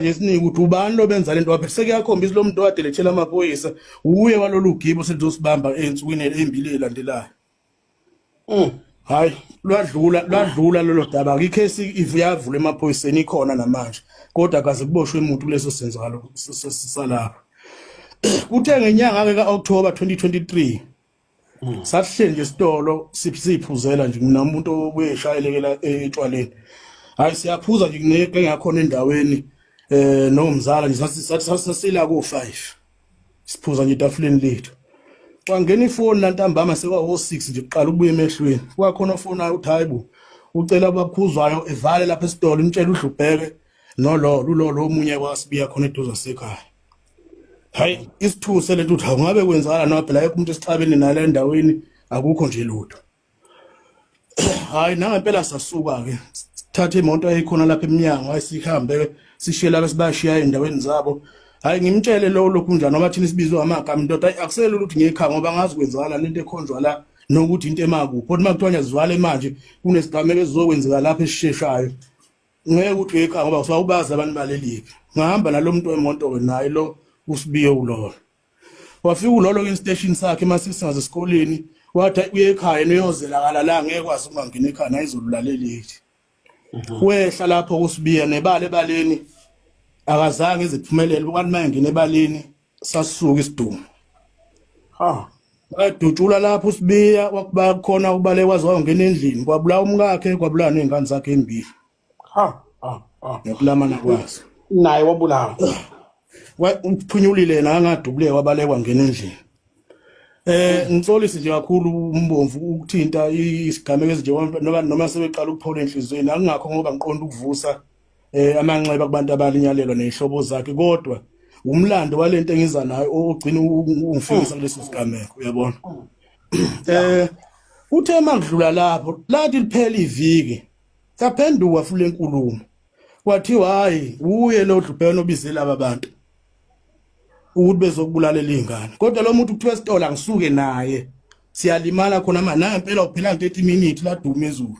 Esiningi ukuthi ubani lo benza lento waphe sekuyakhombisa lo muntu owade lethela amaphoyisa uye walolu gibo selizosibamba ey'nsukwini ey'mbili ey'landelayo. Hayi, lwadlula lwadlula lolo daba. Ikhesi iyavula emaphoyiseni, ikhona namanje, kodwa kaze kuboshwe umuntu kuleso senzakalo salapho. Kuthe ngenyanga-ke ka-October 2023 sasihleli nje esitolo siphuzela nje, mina umuntu obuyeshayelekela etshwaleni. Hayi, siyaphuza nje kuneke engakhona endaweni nomzala nje, sasila ko-5 siphuza nje etafuleni lethu. Kwangena ifoni la ntambama sekwawo-6 nje kuqala ukubuya emehlweni, kwakhona ofonayo uthi hayi bo, ucela abakhuzwayo evale lapha esitolo, imtshela udlubheke nololo ulolo omunye kwasibiya khona eduze sekhaya. Hayi, isithuse lento ukuthi awungabe kwenzakala noma phela ayekho umuntu esixabene nale endaweni, akukho nje lutho. Hayi, nangempela sasuka-ke sithathe imoto eyikhona lapha eminyango, hayi sihambe sishiye laba esibashiya ey'ndaweni zabo. Hayi, ngimtshele lo lokhu njani ngoba thina sibizwe ngamagama indoda. Hayi, akuselula ukuthi ngiyekhaya ngoba ngazi kwenzakala lento ekhonjwa la nokuthi into emakuphi, kodwa uma kuthiwa ngiyazivale manje kunesigameko esizokwenzeka lapha esisheshayo, ngeke ukuthi uyekhaya ngoba usawubazi abantu baleliphi. Ngahamba nalo muntu wemoto-ke naye lo usibiye ulolo, wafika ulolo ke-station sakhe masisi esikoleni, wathi uye ekhaya yena uyozelakala la, ngeke kwazi ukungangena ekhaya naye izolulalelithi. Wehla lapho kusibiya nebala ebaleni, akazange iziphumelele kwathi uma engena ebaleni sasuka isidumo. Ha. Wadutshula lapho usibiya, wakuba khona ubaleka waze wangena endlini, kwabulawa umkakhe, kwabulawa ney'ngane zakhe embili. Ha ha ha. Ngokulamana kwazo. Naye wabulawa. Uphunyulile yena, angadubuleka, wabaleka wangena endlini. Ngixolise nje kakhulu umbomvu ukuthinta isigameko ezinje noma sebeqala ukuphola enhliziyweni, akungakho ngoba ngiqonda ukuvusa amanxeba kubantu abalinyalelwa nezihlobo zakhe, kodwa umlando walento engiza nayo ogcina ungifikisa kuleso sigameko, uyabona. Uthe makudlula lapho lathi liphela iviki, saphenduka futhi lenkulumo, kwathiwa hayi, uye lo dlubheno obize laba bantu ukuthi bezokubulalela izingane, kodwa lo muntu kuthiwa esitolo angisuke naye siyalimala khona manje, nangempela uphela 30 minutes laduma ezulu.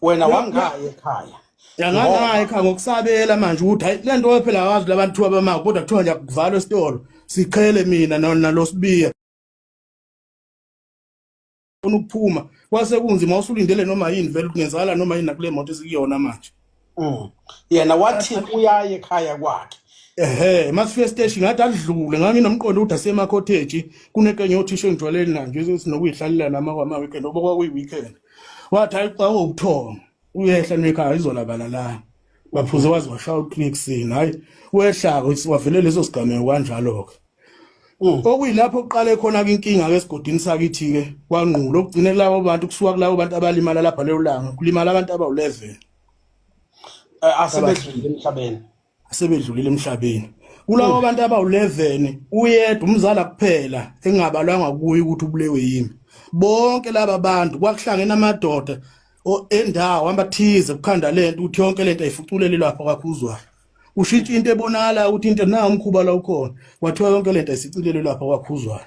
Wena wangaye ekhaya? Yangangaya ekhaya ngokusabela manje ukuthi hayi, le nto phela akazi labantu kuthiwa bama, kodwa kuthiwa nje akuvalwe esitolo, siqhele mina nalo sibiya ukuphuma kwase kunzima, usulindele noma yini vele kungenzakala noma yini nakule moto esikuyona manje. Yena wathi uyaye ekhaya kwakhe. Ehhe, masifika station ngathi adlule, nganginomqondo ukuthi asema cottage kunekenye othisha engijwayeleni na nje sinokuyihlalela nama kwama weekend oba kwakuyi weekend. Wathi hayi xa ubuthongo uyehla nekhaya izolabala la. Waphuze waze washaya u3 ekuseni, hayi wehla wavele leso sigameko kanjalo ke. Okuyilapho kuqale khona ke inkinga ke esigodini sakithi ke kwaNgqulo, okugcine kulabo bantu, kusuka kulabo bantu abalimala lapha leyo langa kulimala abantu abawu11. Asebedlulile emhlabeni. Asebedlulile emhlabeni. Kulabo bantu abawu11 uyedwa umzala kuphela engabalwanga kuye ukuthi ubulewe yimi. Bonke laba bantu kwakuhlangene amadoda endawo abathize kukhanda lento ukuthi yonke lento ayifuculele lapho kakhuzwayo. Ushintsha into ebonakala ukuthi into na umkhuba la ukhona, kwathiwa yonke lento ayisicilele lapho kwakhuzwayo.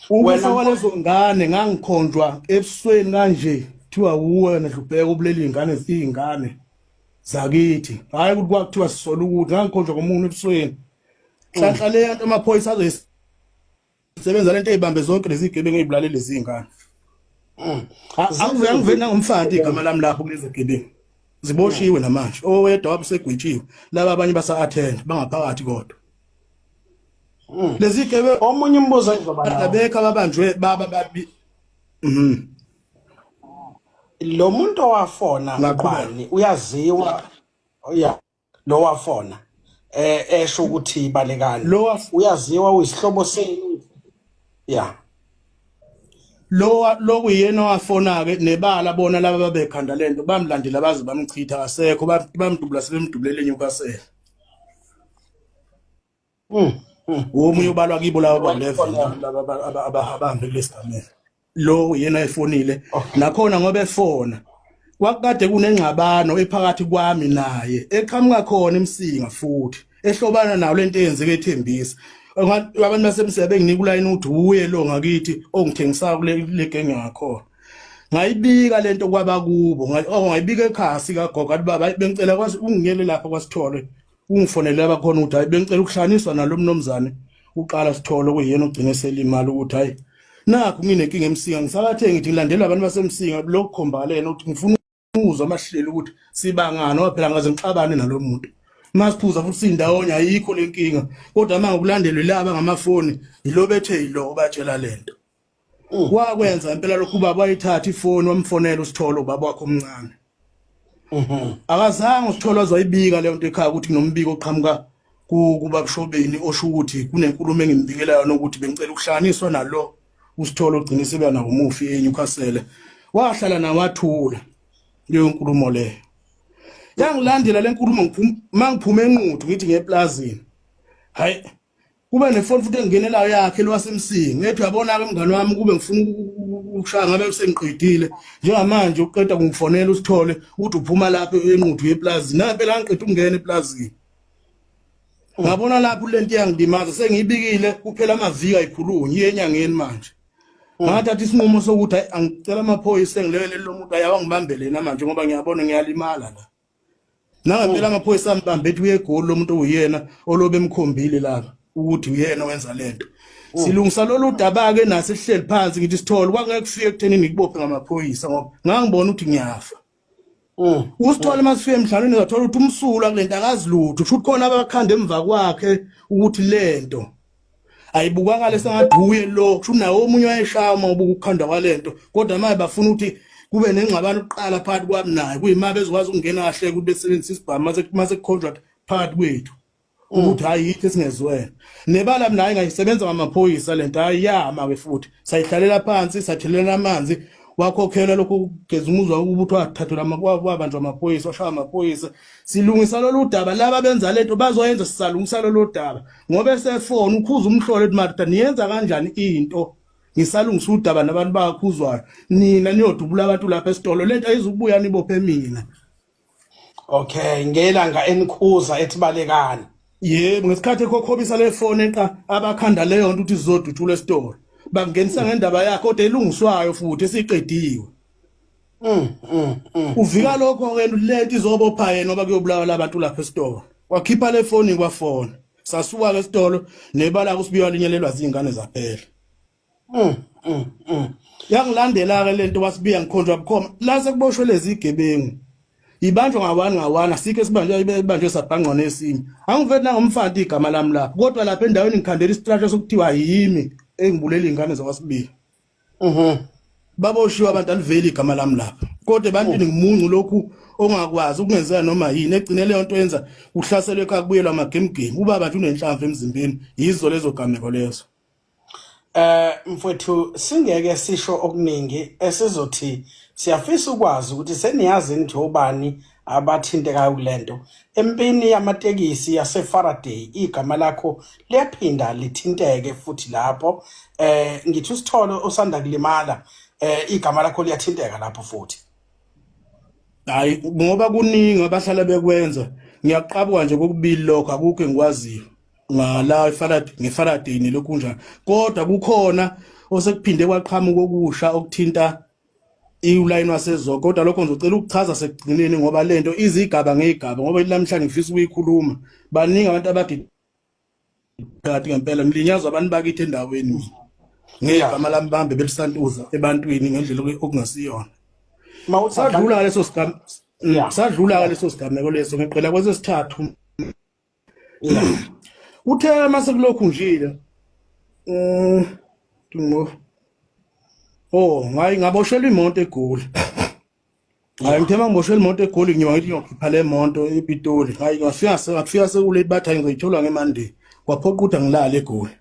Ukufa kwalezo ngane ngangikhonjwa ebusweni kanje, kuthiwa uwena Dlubheka ubulele iy'ngane iy'ngane zakithi, hhayi ukuthi kwakuthiwa sisola ukuthi ngangikhonjwa ngomuntu ebusweni. Nhlanhla leyo nto amaphoyisa azoyisebenza lento eyibambe zonke lezi gebengu ey'bulale lezi ngane. Angiveli nangomfana igama lami lapho kulezi gebengu ziboshiwe namanje, owedwa wabe usegwetshiwe, laba abanye basa-attend bangaphakathi, kodwa lezi gebe Omunye umbuzo engizoba nawo. Abekho ababanjwe baba babi. Lo muntu owafona Ngaqhubeka. ubani, uyaziwa? Ya, lo wafona esho ukuthi balekani. Lo Uyaziwa, uyisihlobo senu? Ya. Lo kuyena owafona ke nebala bona laba babekhanda lento, bamlandela baze bamchitha, asekho, bamdubula sebemdubulele eNewcastle. Omunye ubalwa kibo laba ba-11 laba abahambe kulesigameko, lo yena efonile nakhona ngoba efona kwakade kunengxabano ephakathi kwami naye eqhamuka khona eMsinga futhi ehlobana nayo lento eyenzeke eThembisa. Abantu baseMsinga benginika ulayini ukuthi uye lo ngakithi ongithengisayo kule genge ngakhona. Ngayibika lento kwabakubo, oh ngayibika ekhaya sikagogo, athi baba bengicela kwazi ungiyele lapha kwaSithole, ungifonele abakhona ukuthi hayi bengicela ukuhlanganiswa nalo mnumzane uqala Sithole kuyena ogcine selimala, ukuthi hayi nakhu nginenkinga eMsinga, ngisabathe ngithi ngilandela abantu baseMsinga lokukhombakalena ukuthi ngifuna ukuzwa amahlelo ukuthi sibangani, ngoba phela ngaze ngixabane nalo muntu masiphuza futhi sindawonye, ayikho lenkinga, kodwa manje ukulandelwe laba ngamafoni yilo bethe yilo batshela lento. Wakwenza impela lokhu ubaba, wayithatha ifoni wamfonela uSithole, ubaba wakhe omncane. Akazange uSithole azoyibika leyo nto ekhaya ukuthi kunombiko oqhamuka kubabushobeni osho ukuthi kunenkulumo engimbikela yona ukuthi bengicela ukuhlanganiswa nalo uSithole ogcina sebe nawo umufi eNewcastle. Wahlala nawathula leyo nkulumo leyo. Yangilandela le nkulumo mangiphuma eNquthu ngithi ngeplazini, hayi kube nefoni futhi engingenelayo yakhe lwasemsingi, ngethi uyabona-ke mngani wami, kube ngifuna ukushaya ngabe sengiqedile njengamanje, uqeda kungifonela uSithole ukuthi uphuma lapho eNquthu yeplazini. Nangempela ngiqeda ukungena eplazini ngabona lapho lento iyangilimaza, sengiyibikile kuphela amaviki ayikhulunywa, iye enyangeni manje. Ngathatha isinqumo sokuthi hayi angicela amaphoyisa engilekelele lo muntu ayawangibambele yena manje ngoba ngiyabona ngiyalimala la. Nangempela amaphoyisa ambambe ethi uyeGoli lo muntu uyena olobe emkhombile lapha ukuthi uyena owenza lento. Silungisa lolu daba ke nasi sihleli phansi, ngithi Sithole kwangeke kufike ekutheni ngikubophe ngamaphoyisa ngoba ngangibona ukuthi ngiyafa. USithole masifike emhlanganweni ngathola ukuthi umsulwa kulento akazi lutho, kusho ukuthi khona abakhanda emva kwakhe ukuthi lento ayibukakale sengathi uye lo, kusho nawo omunye wayeshaya uma ubuka ukukhandwa kwalento, kodwa manje bafuna ukuthi kube nengxabano kuqala phakathi kwami naye, kuyima bezokwazi ukungena kahle ukuthi besebenzise isibhamu mase kukhonjwa phakathi kwethu ukuthi hayi yithi esingezwene nebala. Mina hayi ngayisebenza ngamaphoyisa lento, hayi yama ke futhi sayihlalela phansi, sathelelana amanzi, wakhokhelwa lokhu kugeza umuzwa ukuthi wathathelwa wabanjwa amaphoyisa, washaya amaphoyisa. Silungisa lolu daba, laba benza lento bazoyenza, sisalungisa lolu daba ngoba esefona ukhuza umhlolo ethi madoda niyenza kanjani into, ngisalungisa udaba nabantu bakhuzwayo, nina niyodubula abantu lapha esitolo, lento ayizukubuya nibophe mina. Okay, ngelanga enikhuza ethi balekani. Yebo, ngesikhathi ekhokhobisa le phone eqa abakhanda leyo nto ukuthi sizodutshula esitolo, bangenisa ngendaba yakhe kodwa elungiswayo futhi esiqediwe. Uvika lokho ke lento izobopha yena ngoba kuyobulawa labantu lapha esitolo. Wakhipha le phone kwafona, sasuka ke esitolo nebala kusibiwa linyelelwa zingane zaphela. Yangilandela ke lento wasibiya ngikhonjwa bukhoma la sekuboshwe lezi igebengu, ibanjwa ngawani ngawani, asikho esibanjwe ibanjwe sabhangqwa nesinye, angiveli nangomfanti igama lami lapho, kodwa lapha endaweni ngikhandela isitrasha sokuthiwa yimi engibulela izingane zakwasibiya. Baboshiwe abantu, aliveli igama lami lapha, kodwa ebantwini ngimuncu lokhu ongakwazi ukungenzeka noma yini. Egcine leyo nto yenza kuhlaselwe ekhaya, kubuyelwa amagemugemu, ubaba nje unenhlamvu emzimbeni, yizo lezo gameko lezo. Mfowethu, singeke sisho okuningi, esizothi siyafisa ukwazi ukuthi seniyazi nje obani abathintekayo kulento. Empini yamatekisi yase Faraday igama lakho liyaphinda lithinteke futhi lapho. Ngithi uSithole osanda kulimala, igama lakho liyathinteka lapho futhi. Hayi ngoba kuningi abahlala bekwenza, ngiyaqabuka nje kokubili lokho, akukho engikwaziyo ngala eFaraday ngeFaraday nelokhu njalo, kodwa kukhona osekuphinde kwaqhamuka okusha okuthinta iulayini waseZoco, kodwa lokho ngizocela ukuchaza sekugcineni ngoba lento izigaba ngezigaba, ngoba namhlanje ngifisa ukuyikhuluma. Baningi abantu abadi phakathi ngempela, ngilinyazwa abantu bakithi endaweni mina ngegama lami, bambe belisantuza ebantwini ngendlela okungasiyona. Sadlula leso sigama, sadlula leso sigameko leso, ngiqela kwesesithathu. Uthe mase kulokhu njile oh ngayi ngaboshelwa imoto eGoli. Hayi ngithe mangiboshelwa imoto eGoli, ngiyoba ngithi ngiyokhipha le moto ePitoli, hayi ngafika ngafika sekulate, bathi hayi ngizoyithola ngeMonday, kwaphoqa ukuthi angilale eGoli.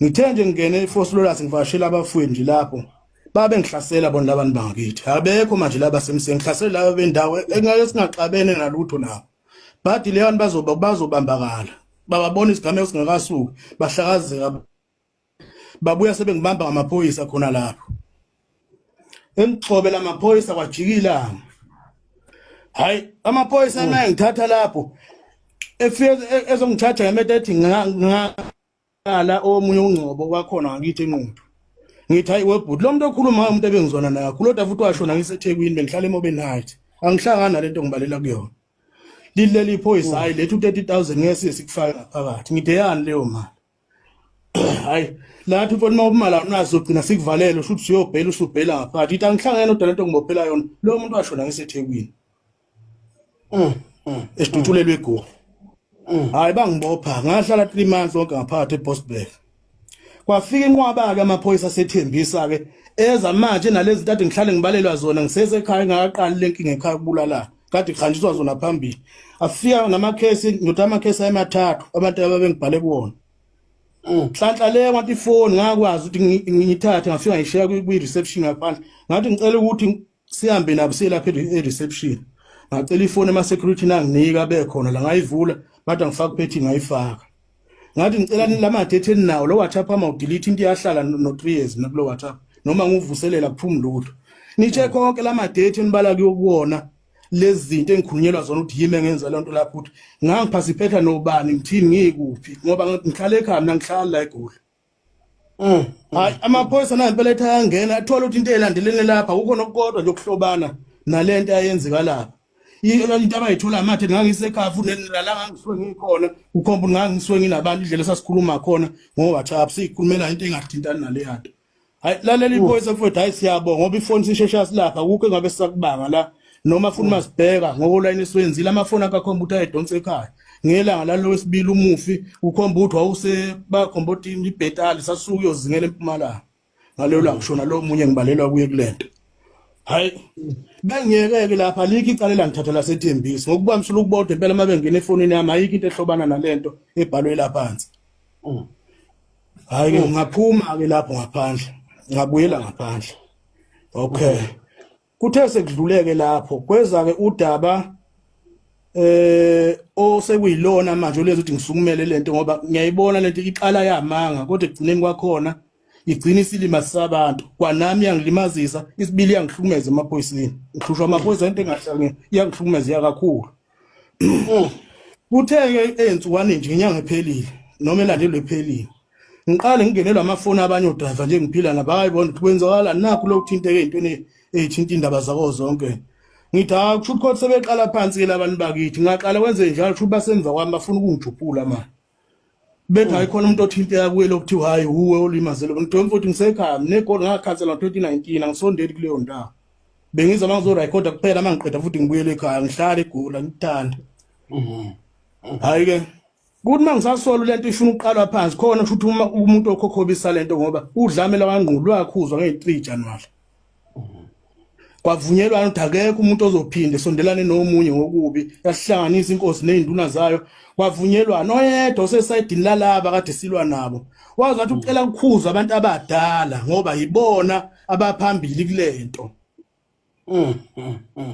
Ngithe nje ngingene eVosloorus ngivakashela abafowethu nje lapho, babe ngihlasela bona labantu bangakithi, abekho manje laba semseni, ngihlasela laba bendawo engake singaxabene nalutho nabo, bathi leyo bantu bazoba bazobambakala, bababona isigameko singakasuki, bahlakazeka, babuya sebengibamba ngamaphoyisa khona lapho, engixobe lamaphoyisa kwajikilanga. Hayi amaphoyisa naye ngithatha lapho efike ezongithatha ngemete ethi ngala omunye ungcobo wakhona ngakithi eNquthu. Ngithi hayi webhuti, lo muntu okhuluma ngayo umuntu ebengizwana naye kakhulu, kodwa futhi washona ngiseThekwini, bengihlala eMobeni Heights, angihlangani nalento ngibalela kuyona. Lithi leli phoyisa, hayi, lethu 30000 ngeke size sikufake ngaphakathi. Ngithi yani leyo mali? Hayi, lathi mfowethu, uma ubumala unazo ugcina sikuvalele, usho ukuthi usuyobhela, usubhela ngaphakathi. Ithi angihlangene nodwa lento ngibophela yona, lo muntu washona ngiseThekwini esidutshulelwe eGoli. Hayi, bangibopha, ngahlala 3 months wonke ngaphakathi eBoksburg. Kwafika inqwaba-ke amaphoyisa asethembisa-ke, eza manje nalezi zinto ade ngihlale ngibalelwa zona ngisesekhaya, ngingakaqali le nkinga ekhaya kubulalana, kade kuhanjiswa zona phambili. Afika namakhesi ngithi amakhesi ayemathathu abantu ababengibhale kuwona. Nhlanhla le kwathi ifoni ngakwazi ukuthi ngiyithathe, ngafika ngishiya kwi-reception ngaphandle. Ngathi ngicela ukuthi sihambe nabo siye lapha e-reception, ngacela ifoni ema-security, nanginika bekhona la, ngayivula, bathi angifake uphethi, ngayifaka. Ngathi ngicela lama-data eninawo lo WhatsApp ama udelete into iyahlala no 3 years mina kulo WhatsApp, noma ngiwuvuselela kuphumi lutho. Nitshe konke lama-data enibala kuyokuwona lezi zinto engikhulunyelwa zona ukuthi yimi engenza lento lapho, ukuthi ngangiphasiphetha nobani, ngithini, ngikuphi, ngoba ngihlala ekhaya mina, ngihlala la eGoli. Hayi, amaphoyisa nampela ethi ayangena, athola ukuthi into elandelene lapha akukho nokukodwa nje okuhlobana nalento ayenzeka lapha. Into abayithola amathe ngangisekhaya futhi nala ngangisuke ngikhona, kukhomba ukuthi ngangisuke nginabantu, indlela esasikhuluma khona ngo-WhatsApp siyikhulumela into engathintani naleya nto. Hayi, lalela iphoyisa mfowethu, hayi siyabonga ngoba ifoni sisheshe silapha, akukho engabe sisakubanga la, noma futhi masibheka ngokolayini esiwenzile amafoni akakhomba ukuthi ayedonsa ekhaya ngelanga lalo wesibili umufi, ukhomba ukuthi wawuse bakhomba ukuthi ibhetali sasuke uyozingela eMpumalanga ngalelo langa kushona lo munye ngibalelwa kuye kulento. Hayi, bengiyeke-ke lapha, alikho icala elangithatha laseThembisa ngokuba msula ukubodwa impela. Uma bengena efonini yami ayikho into ehlobana nalento ebhalwe lapha phansi. Hayi ke, ngaphuma ke lapho ngaphandle, ngabuyela ngaphandle. Okay, kuthe sekudluleke lapho kweza ke udaba osekuyilona manje olezi ukuthi ngisukumele lento, ngoba ngiyayibona lento iqala yamanga, kodwa ekugcineni kwakhona igcina isilima sabantu. Kwanami iyangilimazisa, isibili iyangihlukumeza emaphoyiseni, ngihlushwa amaphoyisa, into engahlangene iyangihlukumeza kakhulu. Kuthe-ke ey'nsukwani nje inyanga ephelile noma elandelwe ephelile, ngiqale ngingenelwa amafoni abanye odrayiva nje ngiphila nabo, bayibona ukuthi kwenzakala nakhu lokhu thinteke ey'ntweni ey'thinta iy'ndaba zako zonke. Ngithi hawu, kusho ukuthi sebeqala phansi-ke labantu bakithi, ngaqala kwenze njalo, kusho ukuthi basemva kwami bafuna ukungijuphula manje. Bethi hayi, khona umuntu othinteka kuye lokuthiwa hayi uwe olimazele. Ngithe mfowethu ngisekhaya mina, eGoli ngakhansela ngo-2019, angisondeli kuleyo ndawo. Bengiza uma ngizorekhoda kuphela, uma ngiqeda futhi ngibuyele ekhaya, ngihlale eGoli, angikuthandi. Hhayi-ke, kuthi uma ngisasola lento ifuna ukuqalwa phansi khona, kusho ukuthi uma umuntu okhokhobisa lento, ngoba udlame lwangqulu lwakhuzwa ngeyi-3 Januwari, kwavunyelwana ukuthi akekho umuntu ozophinde sondelane nomunye ngokubi. Yasihlanganisa inkosi nezinduna zayo, kwavunyelwana oyedwa osesayidini lalaba kade silwa nabo wazi wathi ucela ukukhuzwa abantu abadala ngoba yibona abaphambili kulento.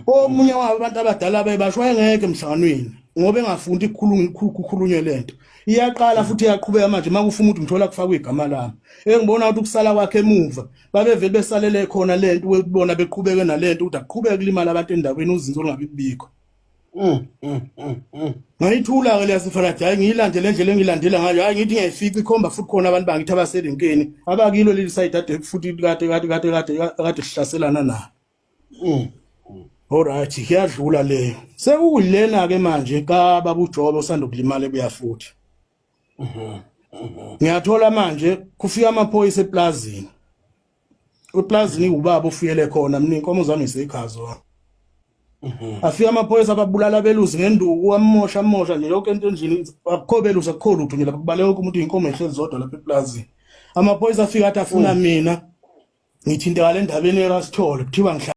Omunye wabo abantu abadala bebasho wayengekho emhlanganweni ngoba engafundi ukukhulunywe lento. Iyaqala futhi iyaqhubeka manje, makufa umuntu ngithola kufakwa igama lami, engibona ukuthi ukusala kwakhe emuva babevele besalele khona lento ukubona beqhubeke nalento ukuthi akuqhubeke kulimala abantu endaweni, uzinzo olungabi kubikho. Ngayithula ke leyasifarathi, hayi ngiyilandele indlela engilandela ngayo, hayi ngithi ngiyayifica ikhomba futhi khona abantu bangithi abaselenkeni abakilo leli side ade futhi kade kade kade kade kade sihlaselana nabo. Alright, kuyadlula leyo. Sekuyilena ke manje ka baba uJobe osanda kulimala ebuya futhi. Ngiyathola manje kufika amaphoyisa eplazini. Eplazini ubaba ofuyele khona, mina inkomo zami isekhaya zona. Afika amaphoyisa ababulala belusi ngenduku, amosha amosha nje yonke into endlini, akukho belusi, akukho lutho nje lapha, kubaleka wonke umuntu, inkomo ehlezi zodwa lapha eplazini. Amaphoyisa afika athi afuna mina ngithinteka le ndabeni erasithole, kuthiwa ngihlala